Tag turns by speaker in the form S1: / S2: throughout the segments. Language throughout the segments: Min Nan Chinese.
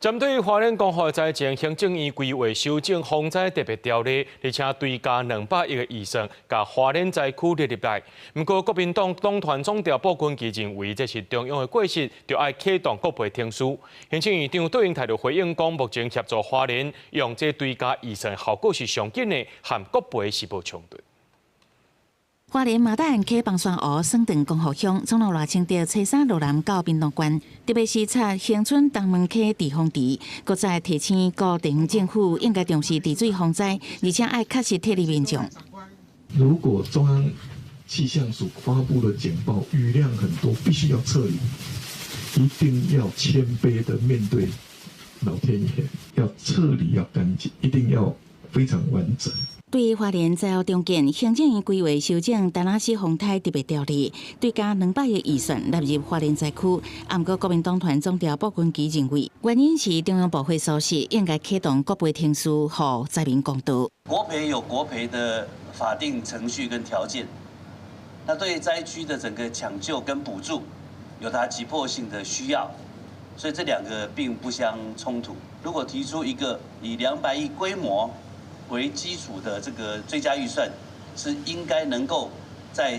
S1: 針對花蓮江雨災情，行政院規劃修正防災特別條例，而且追加200億的預算，共花蓮災區列入來。毋過國民黨黨團總召傅崑萁認為這是中央的過失，著愛啟動國賠程序。行政院長卓榮泰就回應講，目前協助花蓮用這追加預算效果是上緊的，和國賠是無衝突。
S2: 花蓮馬大安溪枋山湖耍長光復鄉，總統賴清德初三落南到屏東縣，特別視察恆春東門溪滯洪池，閣再提醒各地方政府應該重視治水防災，而且愛確實體力民眾。
S3: 如果中央氣象署發布的警報，雨量很多，必須要撤離，一定要謙卑的面對老天爺，要撤離要乾淨，一定要非常完整。
S2: 對花蓮災後重建，行政院規劃修正達拉斯風颱特別條例，追加200億預算納入花蓮災區。毋過國民黨團總召傅崑萁認為，原因是中央部會疏失，應該啟動國賠程序，予災民公道。
S4: 國賠有國賠的法定程序跟條件，那對災區的整個搶救跟補助，有它急迫性的需要，所以這兩個並不相衝突。如果提出一個以200億規模為基礎的這個追加預算，是應該能夠在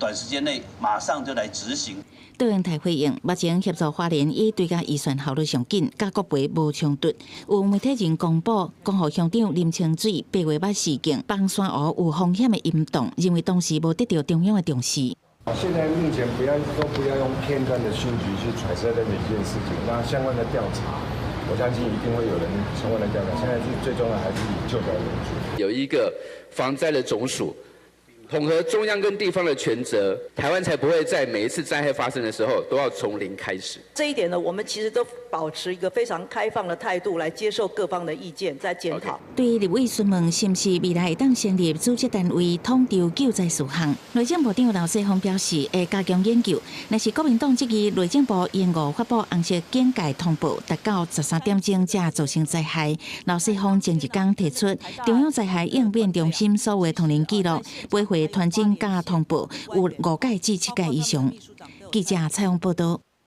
S4: 短時間內馬上就來執行。
S2: 卓榮泰回應，目前協助花蓮以追加預算效率上緊，佮國賠無衝突。有媒體人公布，光復鄉長林清水8月捌示警，枋山湖有風險的岩洞，認為當時無得到中央的重視。
S5: 現在目前不要都不要用片段的訊息去揣測任何一件事情，那相關的調查，我相信一定會有人相關的調查。現在是最重要還是以救災為主。
S6: 有一個防災的總署，統合中央跟地方的權責，台灣才不會在每一次災害發生的時候都要從零開始。
S7: 這一點呢，我們其實都保持一個非常開放的態度來接受各方的意見，再檢討。
S2: 對立委詢問是毋是未來會當成立組織單位統籌救災事項，內政部長劉世鋒表示會加強研究。若是國民黨質疑內政部延誤發布紅色警戒通報達到13點鐘才造成災害，劉世鋒前一工提出中央災害應變中心所有的通聯記錄，每回傳真佮通報有五屆至七屆以上。記者採訪報道。